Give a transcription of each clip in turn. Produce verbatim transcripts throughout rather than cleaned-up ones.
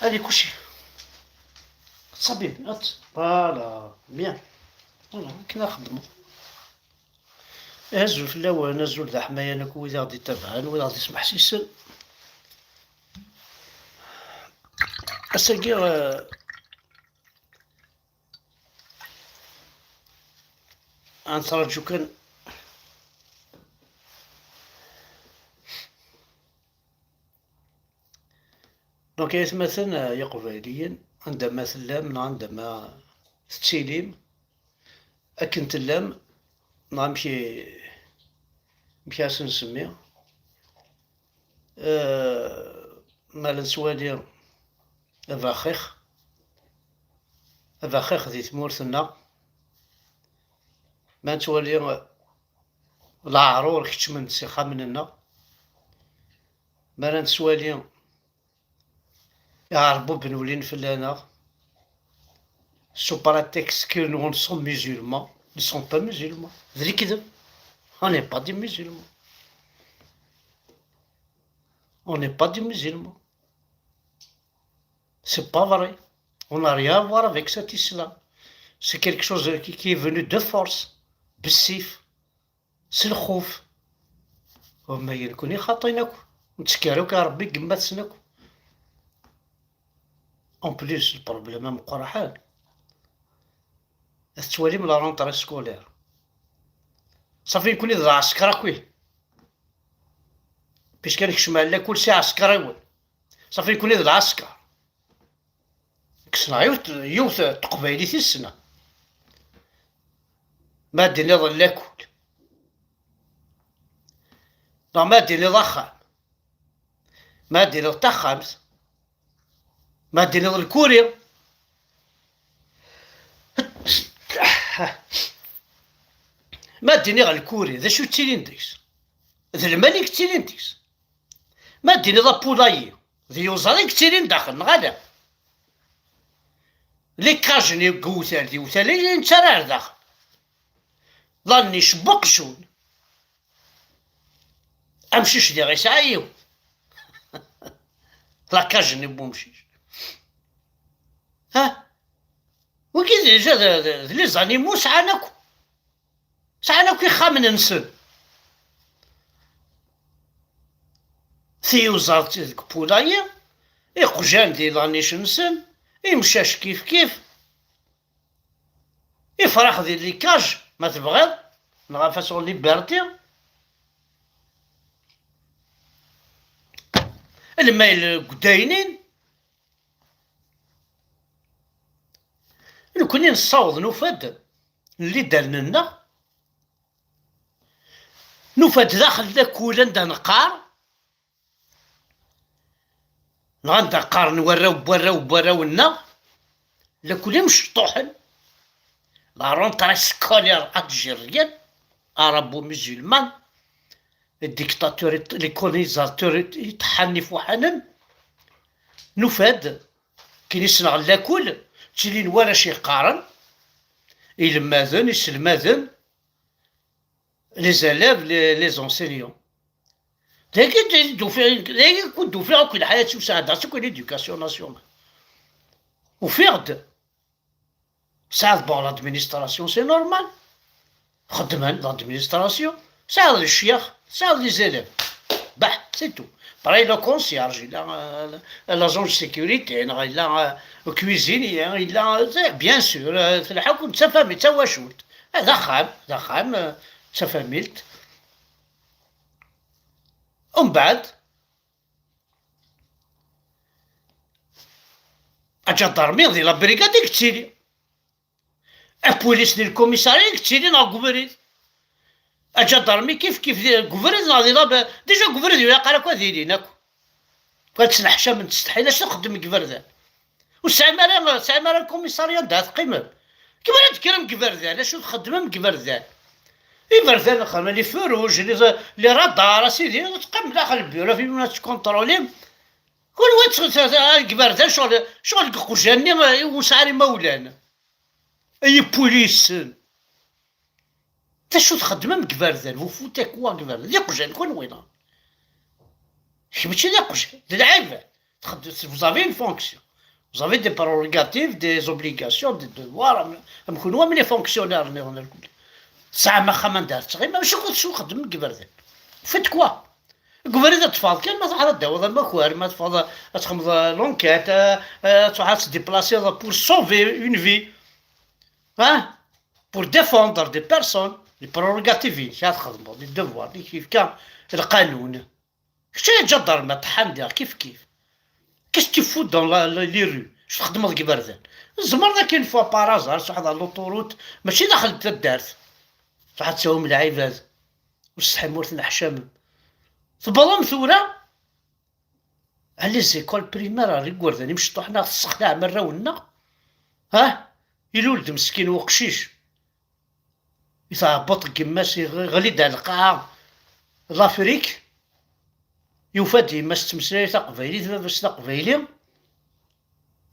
Allez, couchez. Sabi, hâte. Voilà, bien. Voilà, akken ara xedmeɣ. Azul fell-awen, azul d aḥmayan akk wid i ɣ-d-ittabaɛen, wid i ɣ-d-ismeḥsisen. Ass-agi, eh, ad nettraǧu kan. Donc, ay atmaten, eh, iqbayliyen, anda ma tellam neɣ anda ma tettilim, akken tellam, neɣ amek i, amek i as-nsemmi, eh, ma la nettwali abaxix, abaxix di tmurt-nneɣ, ma nettwali leɛrur keččmen-d s ixxamen-nneɣ, mi ara nettwali iɛerbuben ulin fell-aneɣ, sous prétexte que nous sommes musulmans, ne sont pas musulmans. D lekdeb. On n'est pas des musulmans. On n'est pas des musulmans. C'est pas vrai. On n'a rien à voir avec cet islam. C'est quelque chose qui, qui est venu de force. Bessif. S lxuf. Wamma nekkni xaṭin akk. Nettekkar akk i Ṛebbi deg yemma-tsen akk. En plus, le problème ameqqran, ad tettwalim la rentrée scolaire. Safi nekkni d lɛesker akk. Puisque nekcem ar lakul s iɛeskriwen. Safi nekkni d lɛesker. Kkseɣ yiwet, yiwet n teqbaylit i ssneɣ. Ma d-tiniḍ lakul. Neɣ ma d-tiniḍ axxam. Ma d-tiniḍ taxxamt. Ma d-tiniḍ lkuri. Ma d-iniɣ lkuri, d acu ttilin deg-s? D lmal i yettilin deg-s. Ma d-tiniḍ apulayi, d iyuẓaḍ i yettilin daxel, neɣ ala? Likaj-nni deg uwtal, d iwtal i nettarra ar daxel. La niche n uqjun. Amcic diɣ yesɛa yiwet. Likaj-nni n umcic. Ha? Wigi déjà d, d, d les animaux sɛan akk. Sɛan akk ixxamen-nsen. Tiyuẓaḍ deg poulailler, iqjan di la niche-nsen, imcac kif kif, ifrax di likaj, ma tebɣiḍ, neɣ ɣef ass en liberté. Lmayl deg udaynin. Nekkni nessaweḍ nufa-d n lidal-nneɣ, nufa-d daxel lakul anda neqqar, neɣ anda qqaren warraw n warraw n warraw-nneɣ, lakul imecṭuḥen, la rentrée scolaire algérienne, arabo-musulmane, les dictateurs, les colonisateurs iṭeḥḥan ifuḥanen, nufa-d, akken i ssneɣ lakul, ttilin warrac yeqqaren, ilemmaden, iselmaden, les élèves, les, les enseignants. Dagi d-, d-ufiɣ, dagi kud d-ufiɣ akk lḥayat-iw sɛeddaɣ-tt akk l'éducation nationale. Ufiɣ-d. Tesɛiḍ, bon, l'administration, c'est normal. Xeddmen l'administration. Tesɛiḍ ccyax, tesɛiḍ les élèves. Bah, c'est tout. Pareil, le concierge, il a, euh, l'agent de sécurité, il a, euh, le cuisinier, il a, euh, bien sûr, euh, telḥa-ken d tafamilt, d tawacult. Eh, d axxam, d axxam, euh, d tafamilt. Umbeɛd, aǧadarmi di la brigade i yettili. Apulis di lkumisarya i yettili neɣ deg ubrid. Aǧadarmi kif kif di, deg ubrid neɣ di la, déjà deg ubrid ur ilaq ara akk ad ilin akk. Ad ttneḥcamen, ttsetḥin, acu txeddem deg iberdan? Ur tesɛim ara, ur tesɛim ara lkumisarya anda ara teqqimem? Kif ara d-tekkrem deg iberdan? Acu txeddmem deg iberdan? Iberdan xedmen les feux rouges, les, les radars, a sidi, teqqim daxel lbira, fi ma tettkontrolim. Kunwi tt-, tt-, tt-, deg iberdan, ccɣel, ccɣel deg iqjan-nni, eh, ur nesɛi ara imawlan. Ay ipulisen! D acu txeddmem deg iberdan? Vous foutez quoi deg iberdan? D iqjan kunwi, neɣ? Kečč mačči d aqjan, d lɛibad. Txeddem, vous avez une fonction. Vous avez des prérogatives, des obligations, des devoirs, am, am kunwi, am les fonctionnaires nniḍen irkelli. Tesɛam axxam anda ara tettɣimam, acu kud teswexdem deg iberdan? Faites quoi? Deg ubrid ad teffɣeḍ kan, ma tebɣiḍ ad d-tawiḍ amakar, ma tebɣiḍ ad txedmeḍ l'enquête, euh, euh, ad tṛuḥeḍ ad tdéplaciḍ pour sauver une vie. Hein? Pour défendre des personnes, les prérogatives-inek ad txedmeḍ, les devoirs-inek yefka lqanun. Kečč ay aǧadarmi, ṭṭḥan diɣ kif kif. Qu'est-ce que tu fous dans la, la, les rues? Acu txeddmeḍ deg iberdan? Tzemreḍ akken, une fois par hasard, tṛuḥeḍ ɣer l'autoroute, mačči daxel n taddart. Tṛuḥeḍ ad tɛawem lɛibad. Ur tessetḥim ur tenneḥcamem. Tewwḍem tura ɣer les écoles primaires, ɣer igerdan imecṭuḥen, ad tessexlaɛem arraw-nneɣ. Ha? Ilul-d meskin uqcic. I tɛebbuḍt n yemma-s, iɣ-, iɣli-d ar lqaɛa, l'Afrique, yufa-d yemma-s tettmeslay taqbaylit, baba-s d aqbayli,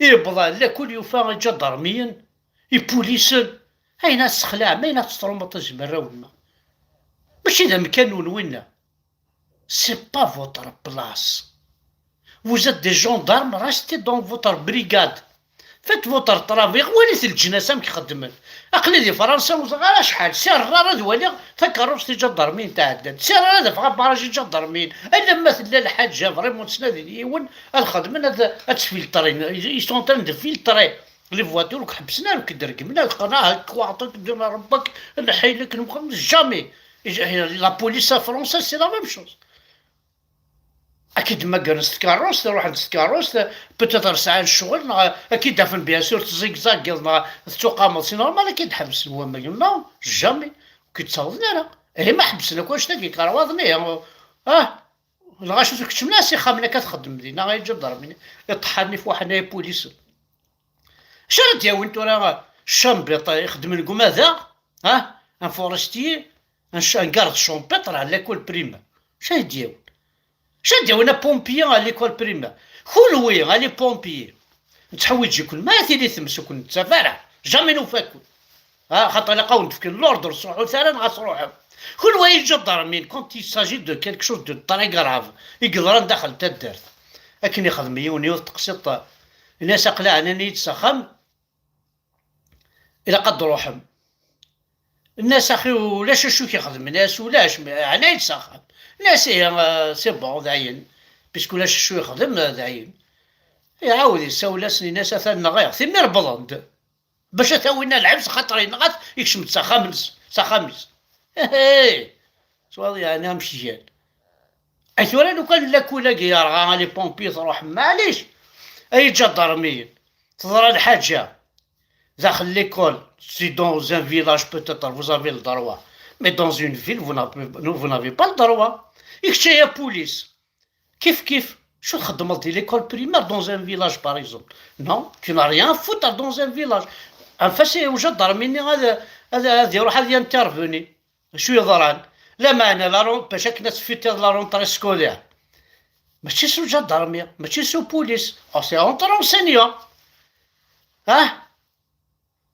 iwweḍ ar lakul yufa iǧadarmiyen, ipulisen, ayen ad tessexlaɛem, ayen ad tettṛumaṭizem arraw-nneɣ. Mačči d amkan-nwen winna. C'est pas votre place. Vous êtes des gendarmes, restez dans votre brigade. Faites votre travail, walit leǧnas amek xeddmen. Aql-i di Fransa, ur ẓriɣ ara acḥal, sirreɣ ara ad waliɣ takeṛṛust iǧadarmiyen tɛeddan, sirreɣ ara ad afeɣ abaraj iǧadarmiyen, alamma tella lḥaǧa, vraiment ttnadin yiwen ad xedmen, ad, ad ttfiltrin. Ils sont en train de filtrer les voitures, ur k-ḥebbsen ara, ur k-id-reggmen ara, qqaren ah, kkwaṭ, ddun rebba-k, nḥil-k, nmxem, jamais. La police française, c'est la même chose. Ad k-id-mmagren s tkeṛṛust, ruḥen s tkeṛṛust, peut-être sɛan ccɣel, neɣ ad k-id-afen bien sûr tezigzagiḍ, neɣ tettuqameḍ, c'est normal ad k-id-ḥebsen wammagen, non, jamais, ur k-id-ttawḍen ara. Ihi ma ḥebsen akk annect-agi, kerwaḍen, ihi, ah, lɣaci ur keččmen ara s ixxamen akka txeddem dinna, ay ǧadarmin, iṭeḥḥanen ifwaḥen, ay ipulisen. Acu ara d-yawin tura champitre ixeddmen deg umadaɣ, ah, un forestier, un ch-, un garde champêtre à l'école primaire? Acu ara d-yawin? Acu ara d-yawin apompier à l'école primaire? Kunwi, a les pompiers, nettḥewwij-iken, ma tili tmes ur ken-nettaf ara, jamais nufa-ken. Ah, xaṭer ilaq ad wen-d-fken l'ordre, ur sruḥut ara neɣ ad truḥem. Kunwi ay iǧadarmin, quand il s'agit de quelque chose de très grave i yeḍran daxel n taddart, akken ixdem yiwen yiwet teqsiṭ, ini-as aql-i ɛnan-iyi-d s axxam, ilaq ad d-truḥem. Nna-as axi ulac acu i k-ixedmen, as ulac, ɛnan-iyi-d s axxam. Nna-as ihi, euh, c'est bon, dayen, puisque ulac acu ixdem, dayen. Iɛawed yessawel-asen, ini-as atan nɣiɣ-t, imir wwḍen-d. Bac ad t-awin ar lḥebs, xaṭer yenɣa-t, ikcem-d s axxam-is, s axxam-is. Hehe! Twaḍ yeɛni amek gan. Ay tura lukan lakul-agi yerɣa, a les pompiers truḥem, maɛlic, ay iǧadarmiyen, teḍra lḥaǧa daxel l'école, si dans un village peut-être vous avez le droit, mais dans une ville vous n'avez, vous n'avez pas le droit. I kečč ay apulis, kif kif, acu txeddmeḍ di l'école primaire dans un village par exemple? Non, tu n'as rien à foutre dans un village. Anef-as i ujadarmi-nni ad, ad, ad iruḥ ad intervenir. Acu yeḍran? Lameɛna la ren-, bac akken ad tfitiḍ la rentrée scolaire, mačči s ujadarmi, mačči s upulis, oh, c'est entre enseignants. Ah,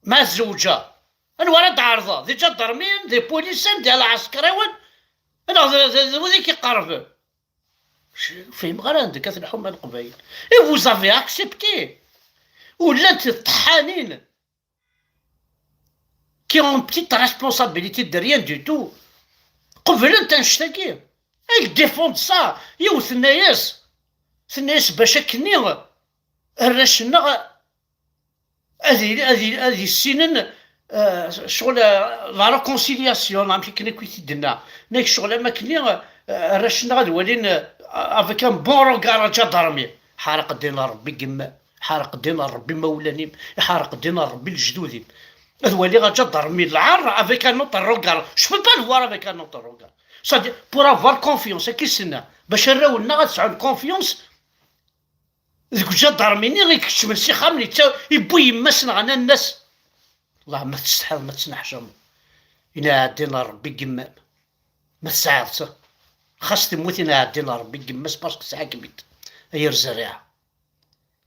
ma tzewǧeḍ, anwa ara d-tɛerḍeḍ? D ijadarmiyen, d ipulisen, d lɛeskriwen, neɣ d, d, d wid i k-iqerben? Ur fhimeɣ ara anda akka tleḥḥum a Leqbayel. Et vous avez accepté. U llant tṭeḥḥanin qui ont une petite responsabilité de rien du tout. Qeblent annect-agi. Ay défendre ça. Yiwet tenna-yas, tenna-yas bac akkenni arrac-nneɣ ad, ad, ad issinen, euh, ccɣel, euh, la réconciliation, amek akken akk i t-id-tenna. Nekk ccɣel am akkenni, euh, arrac-nneɣ ad walin, euh, avec un bon regard ajadarmi. Ḥareq ddin n Ṛebbi n yemma-m, ḥareq ddin n Ṛebbi imawlan-im, iḥareq ddin n Ṛebbi lejdud-im. Ad waliɣ ajadarmi lɛar avec un autre regard. Je peux pas le voir avec un autre regard. C'est-à-dire, pour avoir confiance, akka i s-tenna, bac arraw-nneɣ ad sɛun confiance deg ujadarmi-nni i ikeččmen s ixxamen, itta-, iwwi yemma-s neɣ nanna-s. Allah, ma tsetḥiḍ, ma tettneḥcameḍ, ini ɛeddi n Ṛebbi n yemma-m. Ma tesɛiḍ-tt, xas temmut, ini ɛeddi n Ṛebbi n yemma-s, parce que tesɛa-kem-id, ay ar zerriɛa.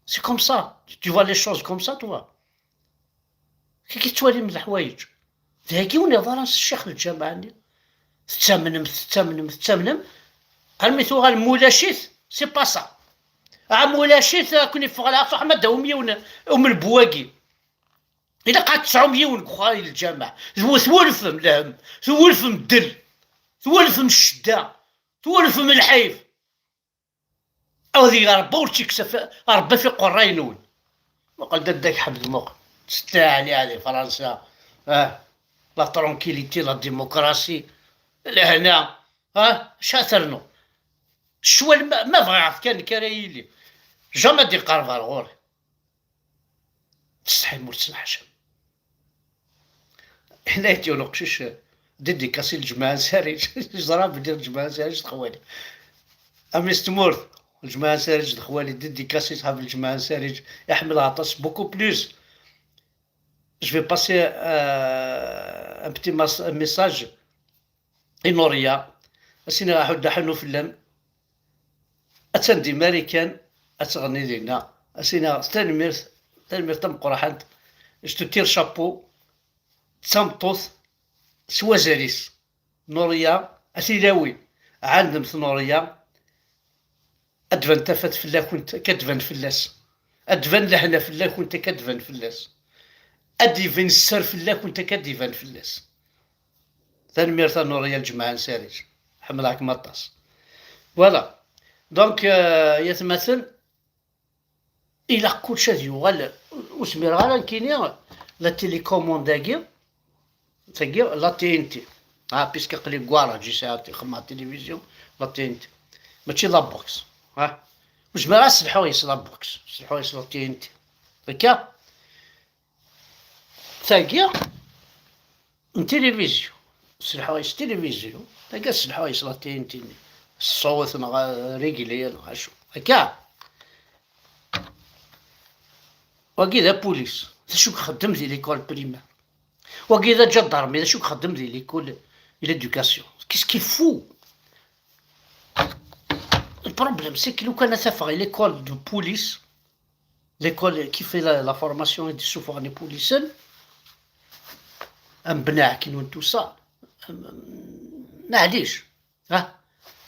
C'est comme ça. Tu vois les choses comme ça, toi. Kiki tettwalim leḥwayeǧ. Dagi ur niḍ ara s ccix n lǧameɛ-nni. Tettamnem, tettamnem, tettamnem, armi tuɣalem ulac-it, c'est pas ça. Ɛam ulac-it, ad ken-iffeɣ leɛṣu, ḥma ad d-tawim yiwen umelbu-agi. Ilaq ad tesɛum yiwen deg uxxam, i lǧameɛ. Tw-, twulfem lhemm, twulfem ddel, twulfem ccedda, twulfem lḥif. Awdi Ṛebbi ur tt-ikkes af-, Ṛebbi ɣef iqerray-nwen. Muqel dadda-k Ḥmed, muqel. Ttlaɛliɛ di Fransa. Ah, la tranquillité, la démocratie. Lehna. Ah, acu ad ternu? Ccwal ma, ma bɣiɣ-t kan nekk ara yili. Jamais ad d-iqerreb ar ɣur-i. Tsetḥim ur tettneḥcam. Yenna-yi-d yiwen uqcic, dédicace i Lǧemɛa n Sariǧ. Yeẓra belli Lǧemɛa n Sariǧ d xwali. A mmi-s n tmurt, Lǧemɛa n Sariǧ d xwali, dédicace i ṣṣḥab Lǧemɛa n Sariǧ. Iḥemmel aṭas, beaucoup plus. Je vais passer, euh, un petit mas-, un message i Nuria. Ad s-iniɣ aḥuddu aḥunnu fell-am. Attan di Marikan, ad tɣenni dinna. Ad s-iniɣ tanemmirt, tanemmirt tameqqrant. Je te tire chapeau. D tameṭṭut s wazal-is. Nuria, a tilawin, ɛandemt Nuria. Ad d-tban tafat fell-akent, akka ad d-tban fell-as. Ad d-tban lehna fell-akent, akka ad d-tban fell-as. Ad d-iban sser fell-akent, akka ad d-iban fell-as. Tanemmirt a Nuria, Lǧemɛa n Sariǧ. Ḥemmleɣ-kem aṭas. Voilà. Donc, euh, yatmaten, ilaq kullec ad yuɣal, ur zmireɣ ara nekkini la télécommande-agi, tagi, la T N T. Ah, puisque aql-i deg ugaṛaj, i sɛiɣ, xedmeɣ télévision, la T N T. Mačči la box. Ah. Ur zmireɣ ad selḥuɣ yes la box, selḥuɣ yes la T N T. Akka? Tagi n tilivizyu. Selḥuɣ yes tilivizyu. Tagi ad selḥuɣ yes la T N T-nni. Ṣṣut neɣ réglé neɣ acu. Akka? Wagi d apulis, d acu ixeddem di l'école primaire? Wagi d aǧadarmi, d acu ixeddem di l'école, l'éducation? Qu'est-ce qu'il fout? Le problème, c'est que lukan ad t-afeɣ i l'école de police, l'école qui fait la, la formation i d-isuffɣen ipulisen, am Ben Ɛeknun, tout ça, am, am, maɛlic. Ah,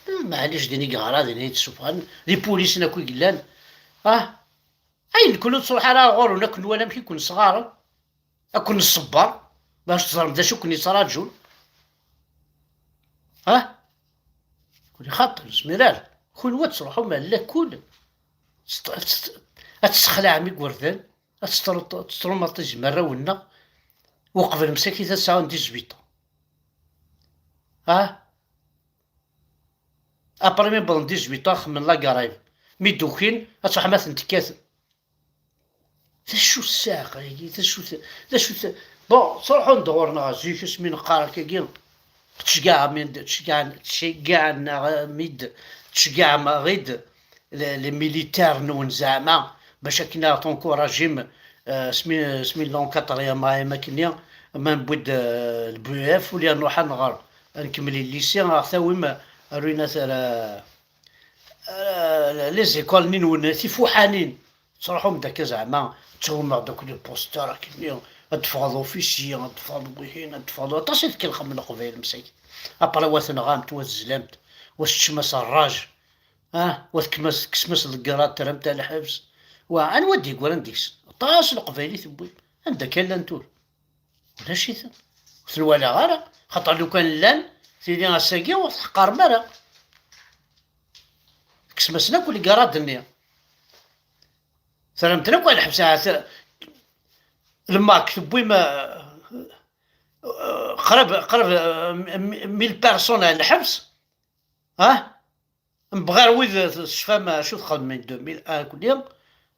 maɛlic, din i yeɣra, din i d-ssufɣen, d ipulisen akk i yellan. Ah, ayen nekni ur nettruḥ ara ɣur-wen, akken nwala amek i ken-sɣaren, ad ken-nṣebber, bac teẓrem d acu i ken-yettraǧun. Ah, ken ixaṭer, ur nezmir ara. Kunwi ad truḥem ar lakul, ad tt-, ad tt-, ad tessexlaɛem igerdan, ad tettru-, ad tettrumaṭizem arraw-nneɣ, uqbel msakit ad sɛun dix-huit ans. Ah, après mi wwḍen dix-huit ans, xemmen la grève. Mi d-ukin, ad truḥem ad ten-tekkatem. D acu ssaɛqa-agi? D acu t-, d acu t-, bon, ttruḥun-d ɣur-neɣ zik, asmi neqqar akkagi, ttceggaɛen, ttceggaɛen, ttceggaɛen-aɣ-id, ttceggaɛen-aɣ-id les, les militaires-nwen zeɛma, bac akken ad tencouragim, euh, smi, smi llan quatrième am akkenni, ma newwi-d, euh, le B E F, ula nuḥ ad nɣer, ad nkemmel i lycée, ad ɣ-tawim, ar win at, ar, ar, les écoles-nni-nwen tifuḥanin, ttruḥum-d akka zeɛma, ttɣummeɣ-d akk les posters akkenni, ad d-teffɣeḍ officier, ad d-teffɣeḍ wihin, ad d-teffɣeḍ, aṭas i tkellxem Leqbayel msaki. Après wa tenɣamt, wa tezlamt, wa teččem-as rraj. Ah, wa tekkes-, tekkes-as le grade, terram-t ɣer lḥebs. Wa, anwa d-yeggran deg-s? Aṭas Leqbayel i tewwim. Anda akka llan tura? Ulac-iten. Ur ten-walaɣ ara. Xaṭer lukan llan, tili ass-agi ur teḥqarem ara. Tekkes-asen akk le grade-nni. Terram-ten akk ɣer lḥebs, ahat, le MAK tewwim, euh, euh, qrib, qrib, euh, mille personnes ɣer lḥebs. Ah? Mbeɣ ɣer wid tecfam acu txedmen deux mille un akkenni,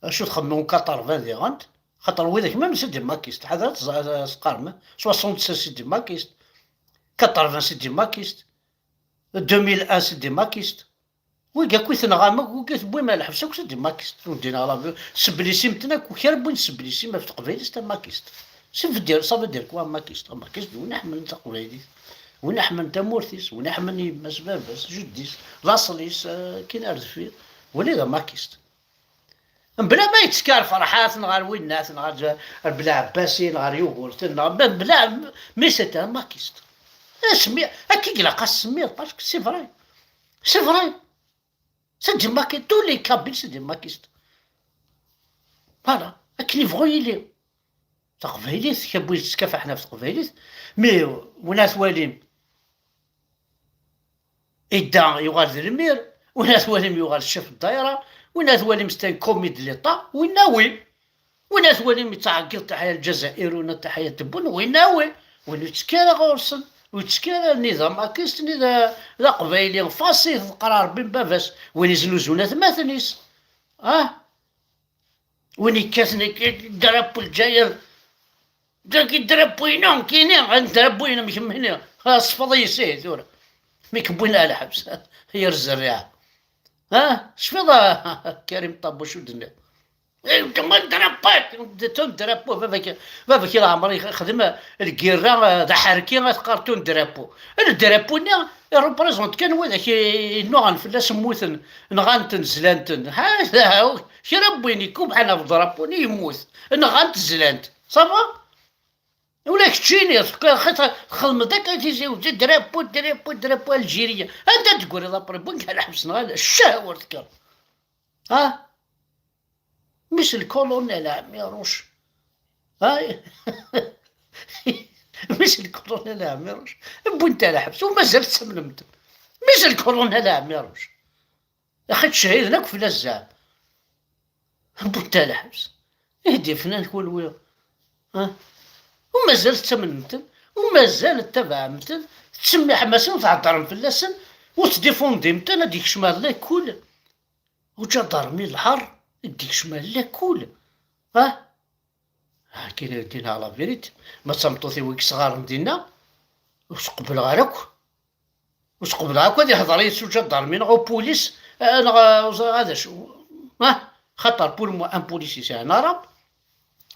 acu txedmen quatre-vingts diɣen, xaṭer widak même c'est des makistes, ḥader ad teẓ-, ad teqqarem, soixante-seize c'est des makistes, quatre-vingts c'est des makistes, deux mille un c'est des makistes. Wigi akk i tenɣam, wigi tewwim ɣer lḥebs akk c'est des makistes. Ur d-iniɣ la, seblisim-ten akk, kra n win seblisim ɣef teqbaylit c'est un makiste. Ça veut dire, ça veut dire quoi, makiste? Makiste d win iḥemmlen taqbaylit, win iḥemmlen tamurt-is, win iḥemmlen yemma-s, baba-s, jeddi-s, laṣel-is, euh, akken ar deffir, wali d amakist. Mebla ma yettekka ɣer Ferḥat, neɣ ɣer Winnat, neɣ ɣer J-, ɣer Belɛebbasi, neɣ ɣer Yugurten, neɣ mebla, mais c'est un makiste. Asmi, akka i ilaq ad s-semmiḍ, parce que c'est vrai. C'est vrai. C'est des maquistes, tous les Kabyles, c'est des maquistes. Voilà, akken yebɣu yili. Taqbaylit, kabwi teskafaḥen ɣef teqbaylit, mais win ara twalim idda yuɣal d lmir, win ara twalim yuɣal chef de daïra, win ara twalim c'est un commis de l'État, winna wi. Win ara twalim yettɛeggiḍ taḥya Lezzayer, win taḥya Tebun, winna wi. Win ur yettekki ara ɣur-sen, ur yettekki ara ni d amakist, ni d, d aqbayli, faṣil, teqqar Rebbi n baba-s. Win iznuzun atmaten-is. Ah? Win yekkaten drapeau Lezzayer, dagi drapeau-inu, nekkini, ad drapeau-inu, kemmini, sfeḍ-iyi-t ihi tura. Mi k-wwin ɣer lḥebs, yir zerriɛa. Ha? Tecfiḍ a Karim Ṭabuc ur d-tenniḍ? Eh, d ma drapeau, d ton drapeau, baba-k, baba-k leɛmer yexdem lgirra, eh, d aḥerki, ad teqqar ton drapeau. Drapeau-nni, représente kan widak i, i nnuɣen fell-as mmuten, nɣan-ten, zlan-ten. Ha, ha, kra n win ikubḥen ɣef drapeau-nni yemmut. Nɣan-t, zlan-t. Ça va? Ula keččini, txedmeḍ akka tizi wezzi, drapeau, drapeau, drapeau Algérie. Anda d-tegriḍ après? Wwin-k ɣer lḥebs neɣ ala? Ccah ur tekkreḍ. Ha? Mmi-s n lkulunel Ɛmiruc. Ha? Mmi-s n lkulunel Ɛmiruc. Wwin-t ɣer lḥebs. U mazal tettamnem-t. Mmi-s n lkulunel Ɛmiruc. Axi ttcehhiden akk fell-as zɛam. Wwin-t ɣer lḥebs. Ih d ifnan kunwi. Ha? U mazal tettamnem-ten? U mazal tettabaɛem-ten? Tettsemmiḥem-asen, theddrem fell-asen? U tettdifundim-ten ad d-ikcem ɣer lakul? Uǧadarmi lḥer i d-ikcem ɣer lakul? Ha? Akken i d-yenna la vérité, ma d tameṭṭut-iw i yesɣaren dinna, ur s-qebbleɣ ara akk. Ur s-qebbleɣ akk ad ihder yid-s uǧadarmi neɣ upulis, eh, neɣ, eh, ur ẓriɣ ad acu. Ah, xaṭer pour moi, un policier c'est un arabe,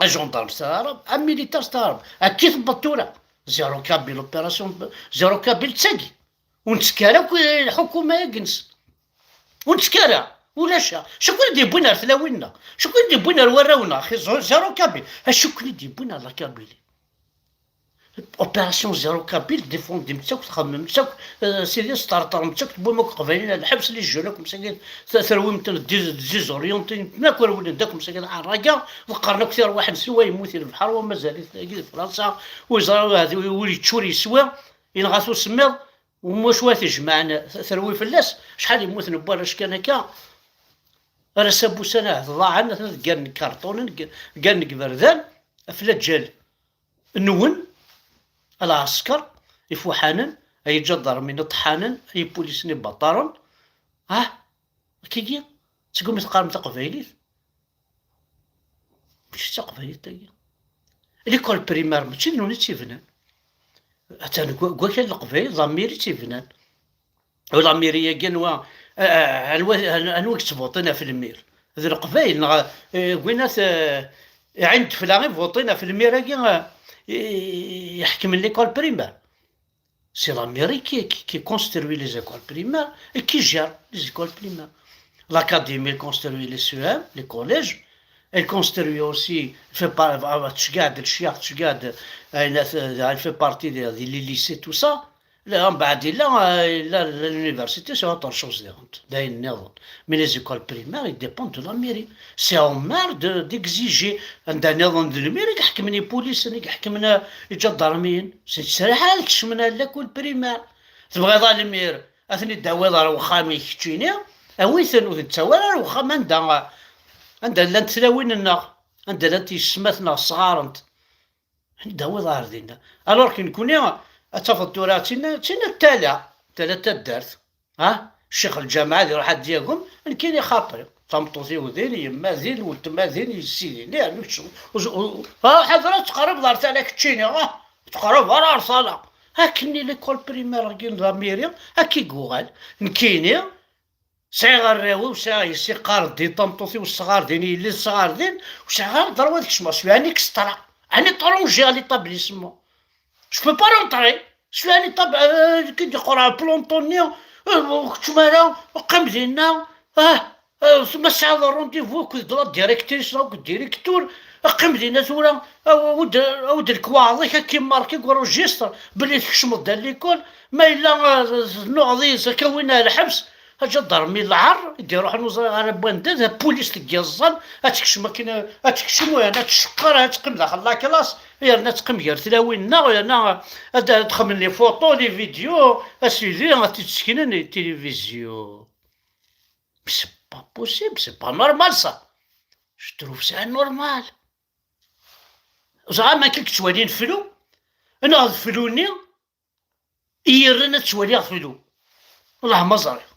un gendarme c'est un arabe, un militaire c'est un arabe. Akka i tewweḍ tura. Zéro kabyle, opération zéro kabyle d tagi. Ur nettekki ara akk i lḥukuma-agi-nsen. Ur nettekki ara. Ulac. Acu akken i d-yewwin ar tlawin-nneɣ? Acu akken i d-yewwin ar warraw-nneɣ? Axi zo-, zéro kabyle. Acu akken i d-yewwin ar la Kabylie? Opération zéro kabyle, défendim-tt akk, txemmem-tt akk, eh, sidi tesṭerṭrem-tt akk, tewwim akk Iqbayliyen ar lḥebs, les jeunes akk msakit, t-, terwim-ten, d-, désorientés-ten akk, rewlen-d akk msakit ɛerraga, ḍeqqren akk tirwaḥ-nsen, wa yemmut i lebḥer, wa mazal-it dagi di Fransa, ur yeẓri, ur yečči, ur yeswi, yenɣa-t usemmiḍ, u muc wa t-ijemɛen, t-, terwi fell-as, acḥal yemmuten n warrac kan akka, ar ass-a n wussan ahat ḍaɛen, atnan deg gar n ikarṭunen, deg, deg gar n iberdan, ɣef laǧal nwen, a lɛesker ifuḥanen, ay iǧadarmin iṭeḥḥanen, ay ipulisen ibaṭaren. Ah, akkagi, seg umi teqqarem taqbaylit? Mačči d taqbaylit tagi. L'école primaire mačči d nwen i tt-ibnan. Atan deg wa-, deg wakal n Leqbayel, d amir i tt-ibnan. U lamiri-agi anwa, a-, a-, anwa, anwa i yettvuṭin ɣef lmir? D Leqbayel neɣ, eh, win at, eh, Ɛin Tefla i vuṭin ɣef lmir-agi, eh, i, i, iḥekmen l'école primaire? C'est la mairie qui, qui, qui construit les écoles primaires et qui gère les écoles primaires. L'académie, elle construit les C E M, les collèges. Elle construit aussi, fait par, tettceggiɛ-d lecyax, tettceggiɛ-d, euh, elle fait partie des, des lycées, tout ça. Là, mbeɛd yella, euh, yella l'université, c'est autre chose, d ayen nniḍen. Mais les écoles primaires, ils dépendent de la mairie. C'est au maire de, d'exiger. Anda nniḍen d lmir i iḥekmen ipulisen, i iḥekmen, euh, iǧadarmiyen. C'est ttesriḥ ad kecmen ar lakul primaire. Tebɣiḍ a lmir, ad ten-id-tawiḍ ɣer wexxam-ik keččini, awi-ten, ur ten-ttawi ara ar wexxam anda, anda llant tlawin-nneɣ, anda llant yessetma-tneɣ sɣarent. Ad ten-id-tawiḍ ɣer dinna. Alors que nekkni, ad tafeḍ tura, d tinna, d tinna d tala, tala n taddart. Ha? Ccix lǧameɛ ad iruḥ ad d-yagem, nekkini xaṭi. Tameṭṭut-iw din, yemma din, weltma din, yessi din. Yernu kečč, u-, u-, ha, ḥader ad teqreb ɣer tala keččini, ha? Ur teqreb ara ɣer tala. Akken i l'école primaire-agi n la mairie, akka i yuɣal. Nekkini, sɛiɣ arraw-iw, sɛiɣ yessi qqaren din, tameṭṭut-iw tesɣar din, yelli tesɣar din, ur sɛiɣ ara ddrew ad kecmeɣ, je suis un extra, un étranger à l'établissement. Je peux pas rentrer. Je suis un étab-, euh, ki d-yeqqur ɣer planton-nni, euh, ur keččem ara, qqim dinna, ah, euh, ma tesɛiḍ rendez-vous akked la directrice neɣ akked directeur, qqim dinna tura, aw-, aw-d, aw-d lekwaɣeḍ-ik ad k-immarki deg uregistre belli tkecmeḍ-d à l'école, ma yella, euh, tennuɣeḍ yid-s ad k-awin ar lḥebs, Aǧadarmi lɛar i d-iruḥen ur ẓriɣ ara n wanda, d apulis deg yiẓẓan, ad tekcem akken, ad tekcem, yerna ad tceqqer, ad teqqim daxel la classe, yerna ad teqqim gar tlawin-nneɣ, yerna ad, ad xemmen les photos, les vidéos, a sidi, ad t-id-seknen i tilivizyu. Mais c'est pas possible, c'est pas normal ça. Je trouve ça anormal. Ẓer am akken i yettwalin flu, neɣ d flu-nni i yerran ad ttwaliɣ flu. Wellah ma ẓriɣ.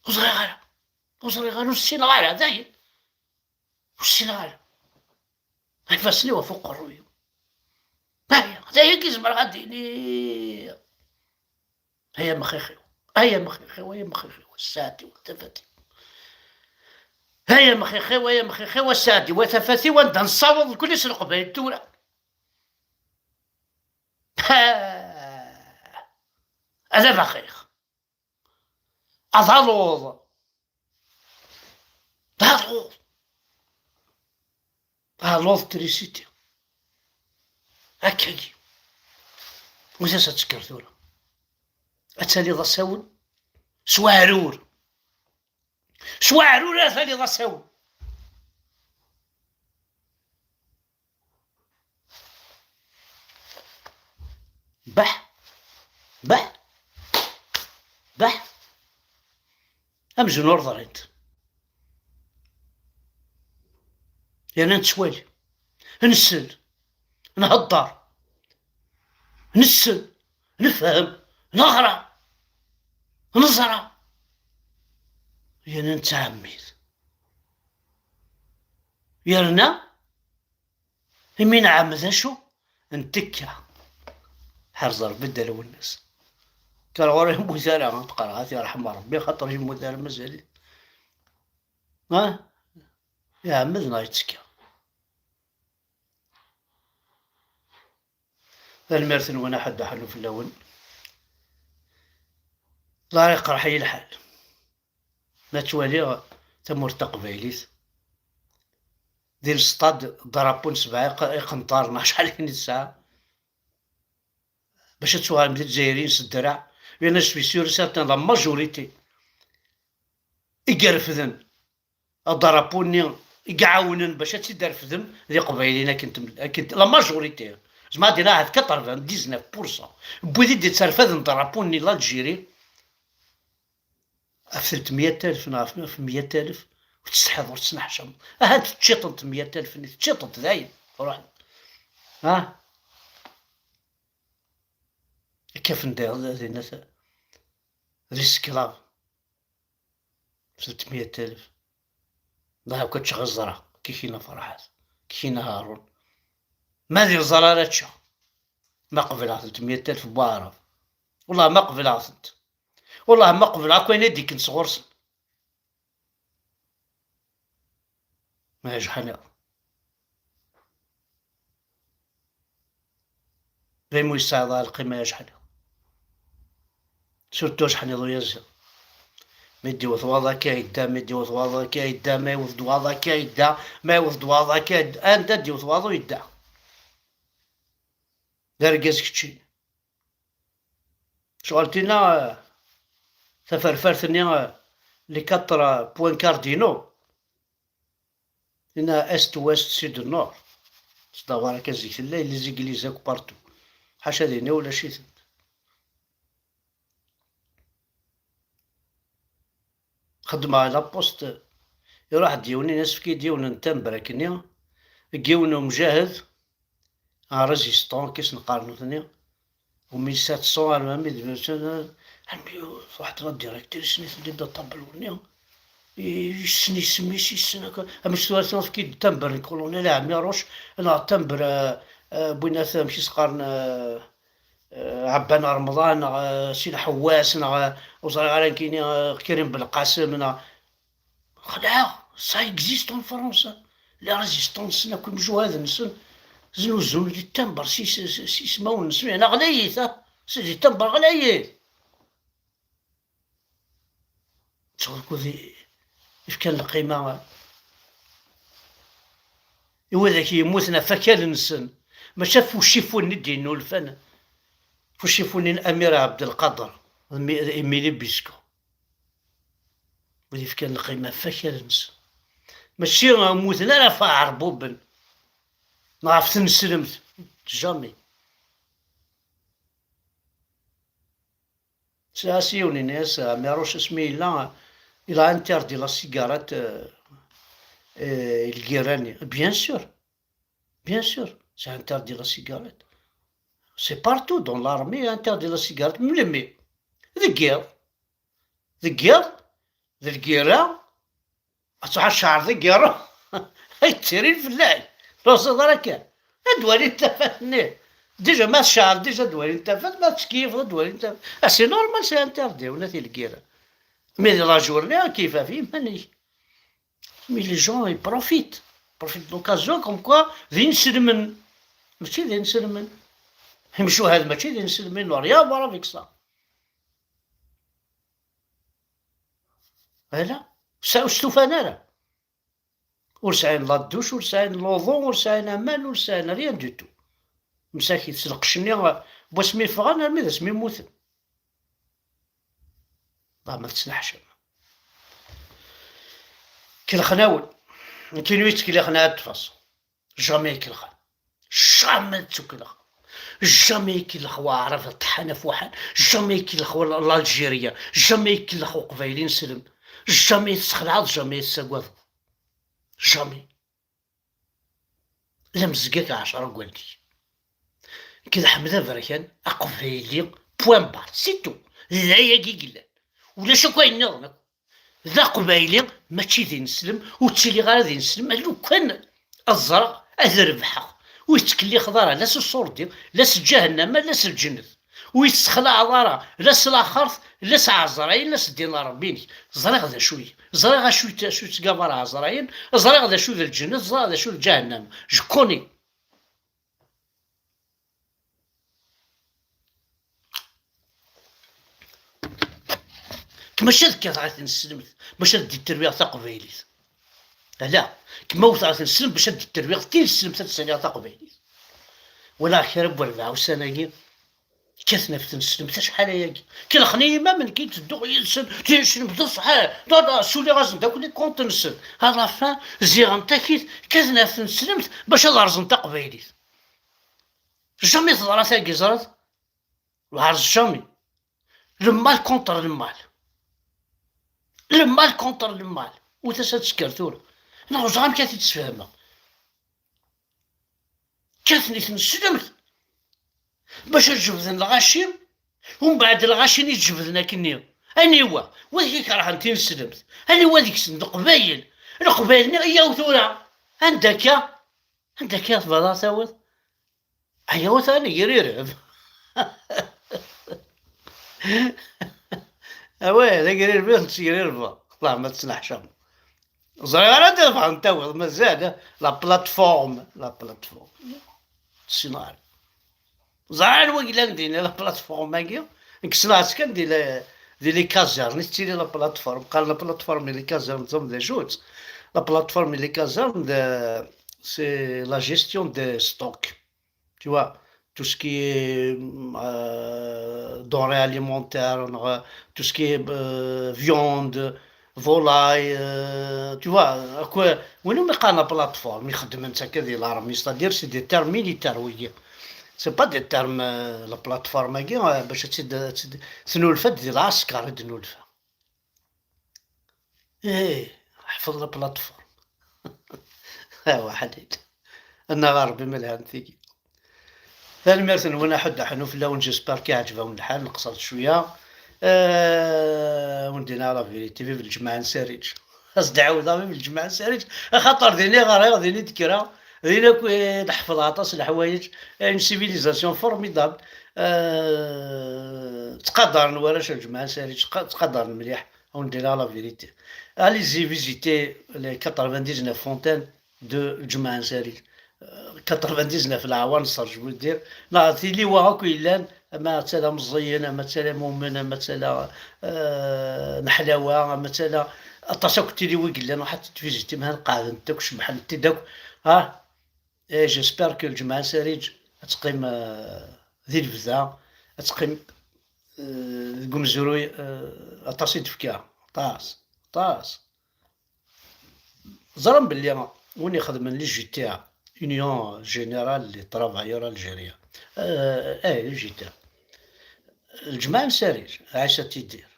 Ur ẓriɣ ara. Ur ẓriɣ ara, ur ssineɣ ara, dayen. Ur ssineɣ ara. Ifassen-iw ɣef uqerruy-iw. Dayen, d ayagi i zemreɣ ad d-iniɣ. Ay amxixiw, ay amxixiw, ay amxixiw, a sseɛd-iw, a tafat-iw. Ay amxixiw, ay amxixiw, a sseɛd-iw, a tafat-iw, anda nessaweḍ kulli s leqbayel tura. Ha! A d abaxix. A d aluḍ. D aluḍ. D aluḍ trisiti. Akkagi. Wiss ad tekker tura. Ad taliḍ asawen s waɛrur. S waɛrur ara taliḍ asawen. Bah! Bah! Bah! Amzun ur ḍrint. Yerna nettwali, nsell, nhedder, nessen, nefhem, neɣra, neẓra. Yerna nettɛemmid. Yerna imi nɛemmed acu? Ntekka. Ḥerz Ṛebbi ddaw-nnes. Kker ɣur-i yemmut ara, teqqar, ad t-yerḥem Ṛebbi, xaṭer yemmut ara mazal-it. Ha? Iɛemmed neɣ yettekka? Tanemmirt-nwen, aḥeddaḥ anu fell-awen. Ẓer iqerḥ-iyi lḥal. Ma ttwaliɣ tamurt taqbaylit, di lestad, ddarapu n sebɛa iq-, iqenṭaren, acḥal akken i tesɛa, bac ad tuɣalem d Izzayriyen s ddreɛ, yerna je suis sûr et certain, la majorité i irefden ddarapu-nni, i iɛawnen bac ad tt-id-refden, d Iqbayliyen akken tem-, akken t-, la majorité. Zemreɣ ad d-iniɣ ahat quatre-vingt-dix-neuf pour cent n wid i d-yetterfaden ddarapu-nni n l'Algérie, ɣef tretmeyya alef neɣ ɣef, ɣef meyya alef, ur tettsetḥiḍ, ur tettneḥcameḍ. Ahat teččiḍ-tent meyya alef-nni, teččiḍ-tent dayen, truḥ. Ha? Kkafen d, d, dinna t-, d iseklav. Tretmeyya alef. Ḍaḥ akk ad ččeɣ iẓra, kikina Ferḥat, kikina Haṛun. Ma d iẓra ara ččeɣ. Ma qebleɣ tretmeyya alef n waɛrab. Wellah ma qebleɣ-tent. Wellah ma qebleɣ akk ayen i d-ikken sɣur-sen. Ma ajeḥniḍ. D ayen ur yesɛiḍ ara lqima ajeḥniḍ. Surtout ajeḥniḍ uyaziḍ. Mi d-iwet waḍu akka yedda, mi d-iwet waḍu akka yedda, ma iwet-d waḍu akka yedda, ma iwet-d waḍu akka yedda. Anda d-iwet waḍu yedda. D argaz kečči. Ccɣel tinna, eh, taferfart-nni, eh, les quatre, eh, points cardinaux. Tinna est, ouest, sud, nord. Sdaɣ ara kan zik tella, les églises akk partout. Ḥaca dinna ulac-itent. Xeddmeɣ la poste, iruḥ-d yiwen, ini-as efk-iyi-d yiwen n timbre akkenni, deg yiwen n umjahed, un résistant, i sen-qqaren nutni, u mille sept cents armi d mille sept cents, armi truḥ-d la directrice-nni, telli-d aṭablu-nni, yessen isem-is, yessen akka, amek tura tura efk-iyi-d timbre n colonel Ɛmiruc, neɣ timbre, euh, euh, n winna, amek i s-qqaren, euh, euh, Ɛebban Remḍan, neɣ, euh, Si Lḥewwas, neɣ, euh, ur ẓriɣ ara nekkini, euh, Krim Belqasem, neɣ, xelɛeɣ, ça existe en France. La résistance-nsen akk, imjuhad-nsen, znuzun di timbre s, s, s, s ismawen-nsen, yeɛni ɣlayit, ha? S di timbre ɣlayit. Ttuɣ kud i-, ifkan lqima i widak yemmuten ɣef wakal-nsen, mačči ɣef ucifu-nni d-yennulfan, ɣef ucifu-nni n Amir Abdelkader, d mi-, d Émile Bisco. Wid yefkan lqima ɣef wakal-nsen. Mačči ur mmuten ara ɣef iɛerbuben neɣ ɣef tneslemt. Jamais. Sɛiɣ yiwen yenna-yas Ɛmiruc asmi yella, il a interdit la cigarette, euh, euh, i lgirra-nni. Bien sûr. Bien sûr, c'est interdit la cigarette. C'est partout dans l'armée, interdit la cigarette. Melmi? Deg yiḍ. Deg yiḍ, d lgirra, ad tɛacaṛ deg yiḍ. Ay ttiri fell-ak. Ur tusiḍ ara kan. Ad walin tafat-nni. Déjà ma tceɛl, déjà ad walin tafat, ma tettkeyyifeḍ ad walin tafat. Ah, c'est normal, c'est interdit, ula di lgirra. Mais di la journée, keyyef ɣef yiman-ik. Mais les gens, ils profitent. Profitent d'occasion, comme quoi, d inselmen. Mačči d inselmen. Imcuhad mačči d inselmen, n'ont rien à voir avec ça. Voilà. Sa-, ur stufan ara. Ur sɛin la douche, ur sɛin l'eau, ur sɛin aman, ur sɛin rien du tout. Msakit s lqecc-nni, n wasmi ffɣen armi d asmi mmuten. Ah, ma tettneḥcam. Kelxen-awen. Nekkini ur yettkellixen ara ṭṭfas. Jamais ikelxen. Jamais ttukelxen. Jamais ikellex waɛrab ṭṭḥan af waḥan. Jamais ikellex wa-, l'Algérien. Jamais ikellex uqbayli ineslem. Jamais tessexlaɛeḍ, jamais tessagadeḍ. Jamais. La mezgak ɛecra n wallen-ik. Nekk d Ḥmed Aberkan, aqbayli, point barre, c'est tout. D ayagi i yellan. Ulac akk ayen nniḍen akk. D aqbayli, mačči d ineslem, ur ttiliɣ ara d ineslem, a lukan ad ẓreɣ, ad rebḥeɣ. Ur yettkellixeḍ ara, la s ṣṣurdi, la s ǧahennama, la s lǧennet. Ur yessexlaɛeḍ ara, la s laxert, la s Ɛezrayen, la s ddin n Ṛebbi-inek. Ẓriɣ d acu-yi. Ẓriɣ acu, acu yettgabar Ɛezrayen, ẓriɣ d acu d lǧennet, ẓriɣ d acu d ǧahennama. Je connais. Maca ad kkateɣ ɣer tneslemt, maca ad d-terwiɣ taqbaylit. Ala, kma wteɣ ɣer tneslemt, maca ad d-terwiɣ tineslemt ad saliɣ taqbaylit. Walaɣ kra n werbaɛ ussan-agi, kkaten ɣef tneslemt acḥal ayagi. Kelxen-iyi ma mennki ttedduɣ yid-sen, tineslemt d ṣṣeḥ, da, da, suliɣ-asen-d akk les comptes-nsen. À la fin, ziɣen takit, kkaten ɣef tneslemt bac ad rẓen taqbaylit. Jamais teḍra tagi, ẓrat. Lɛerz jamais. Le mal contre le mal. Le mal contre le mal. Ur tas ad tesker tura. Neɣ ur ẓriɣ amek ad t-id-sfehmeɣ. Kkaten i tneslemt bac ad jebden lɣaci, umbeɛd lɣaci-nni i d-jebden akkenni. Aniwa? Wid i ikerhen tineslemt. Aniwa deg-sen? D Leqbayel. Leqbayel-nni, yyaw tura. Anda akka? Anda akka tebɣiḍ ad tawiḍ? Aya atan agrireb. Awah, d agrireb i tent-sgrirbeɣ. Wellah ma tettneḥcam. Ẓriɣ ara anda tebɣa n tawiḍ, mazal. La plateforme, la plateforme. Ssineɣ ara. Ẓriɣ anwa yellan din la plateforme-agi. Nekk ssneɣ-tt kan di la, di les casernes i tettili la plateforme. Qqaren la plateforme et les casernes, d acu-tt? La plateforme et les casernes, de, c'est la gestion des stocks. Tu vois, tout ce qui est, euh, denrées alimentaires, euh, tout ce qui est, euh, viande, volaille, euh, tu vois, akk win umi qqaren la plateforme, ixeddmen-tt akka di l'armée, c'est-à-dire c'est des termes militaires, wigi. C'est pas des termes, euh, la plateforme-agi, euh, bac ad tt-id, ad tt-id, tennulfa-d di lɛesker i d-tennulfa. Ih, ḥfeḍ la plateforme. Awa ḥnin. Annaɣ a Ṛebbi ma lhant tigi. Tanemmirt-nwen a Ḥedd Aḥnu fell-awen, j'espère iɛǧeb-awen lḥal, nqeṣṣer-d cwiya. Euh, wen-d-iniɣ la vérité, vive lǧemɛa n Sariǧ. As-d-ɛawdeɣ, vive lǧemɛa n Sariǧ, axaṭer din i ɣriɣ, din i d-kkreɣ, din akk i d-ḥefḍeɣ aṭas n leḥwayeǧ, une civilisation formidable. Euh, ttqadaren warrac n lǧemɛa n Sariǧ, ttqa-, ttqadaren mliḥ. À on dira la vérité. Allez-y visiter les quatre-vingt-dix-neuf fontaines de Lǧemɛa n Sariǧ. Euh, quatre-vingt-dix-neuf leɛwanṣer, je veux dire. Neɣ tiliwa akk yellan, ama d tala meẓẓiyen, ama d tala mumen, ama d tala, euh, neḥlawa, ama d tala, aṭas akk n tiliwa i yellan, ruḥ ad tent-tvizitim, han qeɛdent akk, cebḥent-id akk. Ah, et j'espère que Lǧemɛa n Sariǧ ad teqqim, euh, di lebda, ad teqqim, euh, deg umezruy, euh, aṭas i d-tefka, aṭas. Aṭas. Ẓran belli win ixedmen l'U G T A, Union Générale des Travailleurs Algériens, eh, l'U G T A, Lǧemɛa n Sarid, Ɛisa Tidir,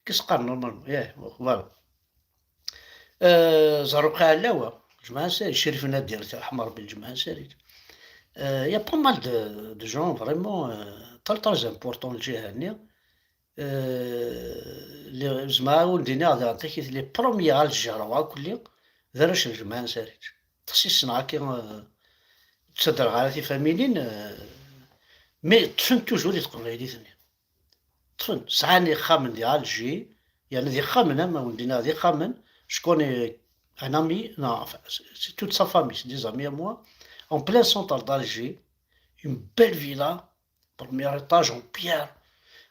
qu'est-ce qqaren normalement, yah, voilà. Eh, Zarruq Ɛellawa, Lǧemɛa n Sarid, Crif Nadir, tirḥem Rebbi, Lǧemɛa n Sarid. Eh, il y a pas mal de, de gens vraiment, eh, très, très importants, lǧiha-nni. Eh, les, zemreɣ ad wen-d-iniɣ daɣen takit, les premiers Algérois akk-nni d arrac n Lǧemɛa n Sarid. Ṭṭes i ssneɣ akka, eh, ur ttadreɣ ara tifamilin, eh, mais ṭṭfen toujours di teqbaylit-nni. Ṭṭfen, sɛan ixxamen di Alger, yerna d ixxamen, am wen-d-iniɣ d ixxamen, je connais un ami, non, enfin, c'est, c'est toute sa famille, c'est des amis à moi, en plein centre d'Alger, une belle villa, premier étage en pierre,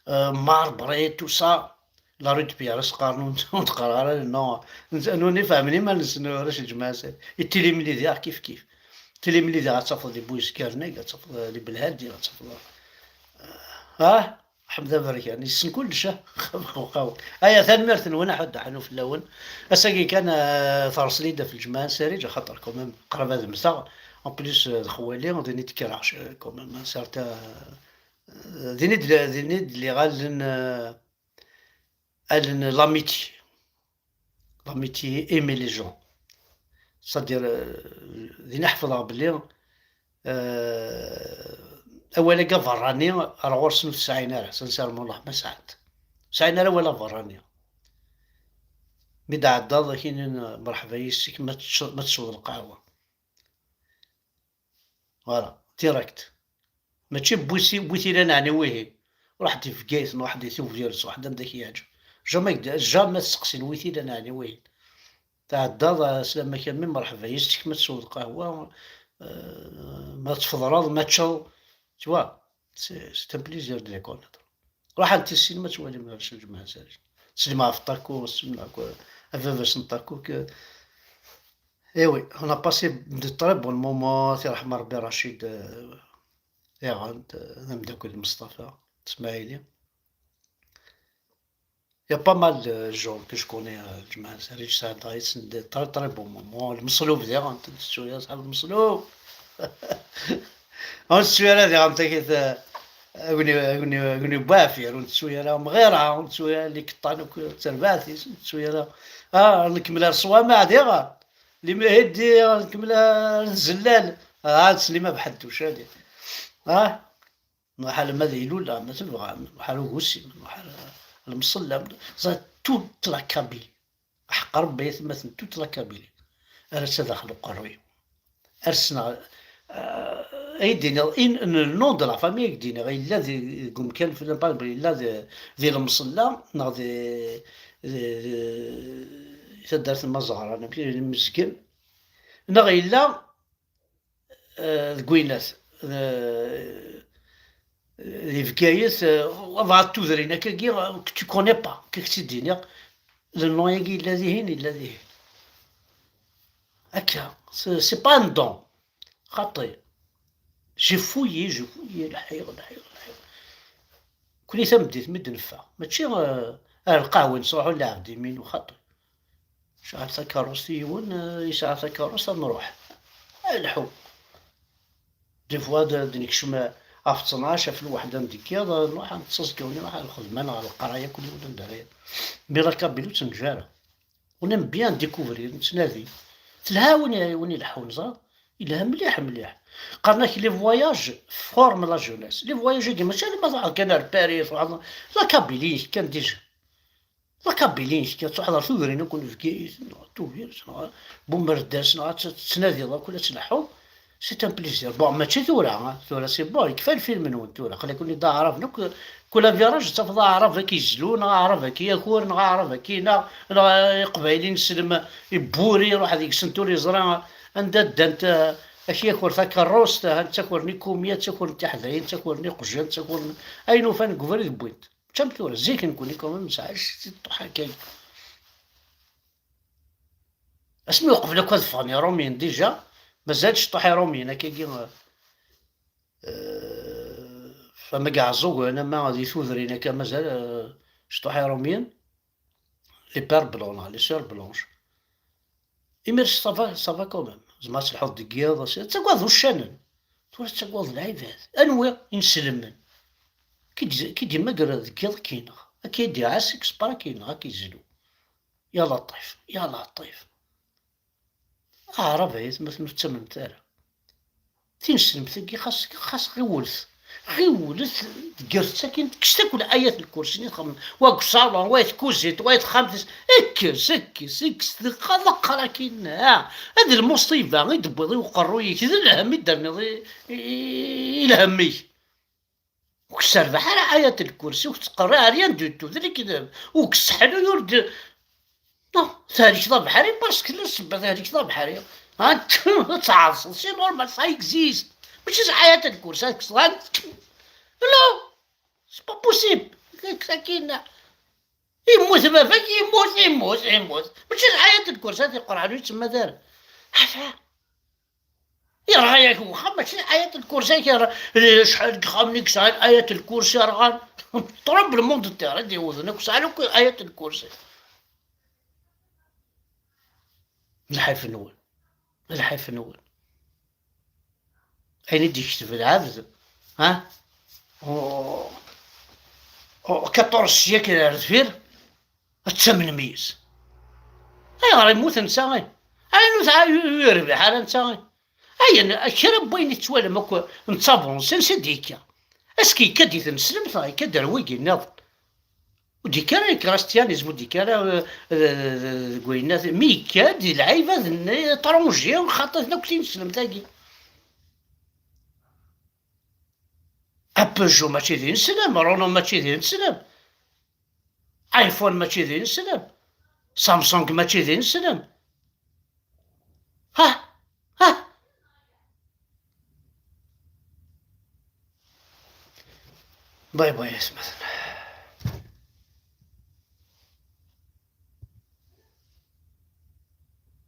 euh, marbré, tout ça. La rue de Pierre, ur teqqar ara, non. Nutni fehhmen iman-nsen, arrac n Lǧemɛa n Sarid. I tilimli diɣ, kif kif. Tilimli diɣ, ad tafeḍ di Buyeskarnag, ad tafeḍ di Belhadi, ad tafeḍ, ah, Ḥmed Aberkan, yessen kullec, ah. Aya, tanemmirt-nwen, aḥuddu aḥnu fell-awen. Ass-agi kan, eh, terṣel-iyi-d ɣef Lǧemɛa n Sarid, axaṭer quand même qrib ad mmteɣ. En plus, eh, d xwali, din i d-kkreɣ, eh, quand même, un certain, eh, din i d-, din i d-lliɣ allen, eh, allen l'amitié. L'amitié, aimer les gens. C'est-à-dire, eh, din i ḥefḍeɣ belli, eh, awal-agi aberrani ar ɣur-sen ur t-sɛin ara, sincèrement, Allah ma sɛan-t. Ur sɛin ara awal aberrani. Mi d-ɛeddaḍ, ad k-inin, "Mreḥba yis-k, ma tečč-, ma tesweḍ lqahwa." Voilà, direct. Mačči bu si-, bu tila n ɛni wihin. Ruḥ di Bgayet, ruḥ di Tubiret, ruḥ d anda k-yeɛǧeb. Jamais, jamais ad seqsin wi tila n ɛni wihin. Tɛeddaḍ, ah, slam-ak a mmi, mreḥba yis-k, ma tesweḍ lqahwa, eh, ma tfeḍreḍ, ma teččeḍ, tu vois, c'est, c'est un plaisir de les connaître. Ruḥ ar tissin ma twalim arrac n Lǧemɛa n Sarid. Teslim ɣef Ṭakuk, teslim ɣef, a baba-s n Ṭakuk, eh, eh oui, on a passé de très bons moments, ad t-yerḥem Rebbi Racid, eh, iɣand, eh, d ameddakel n Meṣṭafa Smaɛili. Il y a pas mal de gens que je connais, euh, Lǧemɛa n Sarid, sɛiɣ yid-sen de très, très bons moments. Lmeṣlub diɣen, ur tettu ara ṣṣḥab Lmeṣlub. Ur tettu ara diɣen takit, euh, agni, agni, agni Buɛfir, ur tettu ara Mɣira, ur tettu ara Likeṭṭan akk d terbaɛt-is, ur tettu ara. Ah, nkemmel ar Ṣwamaɛ diɣen. Limihiddi, nkemmel ar Tzellal. Ah, ad teslim a Beḥedduc, ali. Ah. Nruḥ alamma d Ilula, ma tebɣam, nruḥ ar Ugusim, nruḥ ar Lemṣella, ẓer toute la Kabylie. Aḥeqq Rebbi ay atmaten, toute la Kabylie. Ar ass-a daxel uqerruy-iw. Ar ssneɣ, euh, ay d-iniɣ, in, le nom de la famille ay d-iniɣ, yella di, deg umkan, yella di, di Lemṣella, neɣ di, di, di taddart n Maẓɣran, amek i Mezgen, neɣ yella eh, deg winnat, eh, di Bgayet, eh, bɛaḍ tudrin akkagi, eh, que tu connais pas, que k-tt-id-iniɣ, le nom-agi yella dihin, yella dihin. Akka, c'est, c'est pas un don. Xaṭi. J'ai fouillé, j'ai fouillé, lḥiɣ, lḥiɣ, lḥiɣ. Kuli tameddit mi d-neffeɣ. Mačči, eh, ar lqahwa nesruḥu lɛebd iminu, xaṭi. Yesɛa takeṛṛust i yiwen, eh, yesɛa takeṛṛust, ad nruḥ. Ad nleḥḥu. Des fois, ad, ad nekcem ɣef ttnac, ɣef lweḥda n deg yiḍ, ad nruḥ, ad nettaẓ kan, nruḥ ɣer lxedma neɣ ɣer leqraya, kul yiwen anda ara yad. Mais la Kabylie ur tt-neǧǧa ara. On aime bien découvrir, nettnadi. Telha win, win ileḥḥun, ẓer. Yelha mliḥ, mliḥ. Qqaren-ak les voyages forment la jeunesse. Les voyages-agi, mačči alamma truḥeḍ kan ar Paris, truḥeḍ, la Kabylie kan déjà. La Kabylie, kečč ad truḥeḍ ɣer tudrin akk n Bgayet, neɣ Tubiret, neɣ Bumerdas, neɣ ad tettnadiḍ akk, ad tleḥḥuḍ, c'est un plaisir. Bon, mačči tura, hein, tura c'est bon, yekfa lfilm-nwen tura, aql-aken d aɛraben akk, kul aviraj ad tafeḍ aɛrab ad k-yezlu, neɣ aɛrab ad k-yaker, neɣ aɛrab ad k-ineɣ, neɣ iqbayliyen slem ibburi, iruḥ deg-sent ur yeẓri anda ddant, eh, ad k-yaker takeṛṛust, eh, ttakren ikumya, ttakren tiḥdayin, ttakren iqjan, ttakren ayen ufan deg ubrid wwin-t. Mačči am tura, zik nekkni quand même nesɛa ciṭuḥ akkagi. Asmi uqbel akk ad ffɣen Iṛumyen déjà, mazal ciṭuḥ Iṛumyen akkagi, euh, ama deg Iɛeẓẓugen, ama di tudrin akka, mazal, euh, ciṭuḥ Iṛumyen. les pères blancs neɣ les sœurs blanches. Imir ça va, ça va quand même. Tzemreḍ ad telḥuḍ deg yiḍ, ttaggadeḍ uccanen. Tura tettaggadeḍ lɛibad. Anwi? Inselmen. Ki d-, ki d-yemmager deg yiḍ ad k-ineɣ. Ad k-id-iɛass, exprès ad k-ineɣ, ad k-izlu. Ya Laṭif, ya Laṭif. Aɛrab ay atmaten ur ttamnemt ara. Tineslemt-agi xas, xas ɣiwlet. Ɣiwlet, ddret akkin, kkset akk ayat lkursi-nni txemmem. Wa deg usalon, wa deg tkuzint, wa deg texxamt-is. Kkes, kkes, kkes, qqar, qqar akkin, ha. Ad lmuṣiba i d-tewwiḍ i uqerruy-ik, d lhemm i d-terniḍ i, i, i lhemm-ik. Ur k-serbeḥ ara ayat lkursi, ur k-teqqar ara rien du tout, d lekdeb. Ur k-sseḥluy, ur d-, non, tehlikeḍ abeḥri, parce que la sebba tehlikeḍ abeḥri. Ad tɛerṣeḍ, c'est normal, ça existe. Mačči s ayat lkursi, ad k-sɣan. Non, c'est pas possible. Sakin. Yemmut baba-k, yemmut, yemmut, yemmut. Mačči s ayat lkursi, ad t-iqerḥen, ur yettemmad ara. Afa. Yerɣa-yak wexxam, mačči d ayat lkursi i k-yerɣa. Acḥal n yexxamen i yesɛan ayat lkursi rɣan? Trump le monde entier i d-yewwten akk sɛan akk ayat lkursi. Lḥif-nwen. Lḥif-nwen. Ayen i d-yekteb lɛebd, ha? U, u, quatorze siècle ar deffir, ad tamnem yis. Ayɣer yemmut netta? Ayen ur yerbiḥ ara netta. Ayen, kra n wayen i tettwalam akk n tabunsi, ansi d-yekka? Est-ce que yekka-d i tneslemt, neɣ yekka-d ar wigi nniḍen? Ur d-yekki ara le christianisme, ur d-yekki ara, euh, euh, deg wayen, mi yekka-d di lɛibad n étranger, xaṭaten akk tineslemt-agi. Peugeot mačči d ineslem, Renault mačči d ineslem, iPhone mačči d ineslem, Samsung mačči d ineslem. Ha! Ha! Bye bye, atmaten.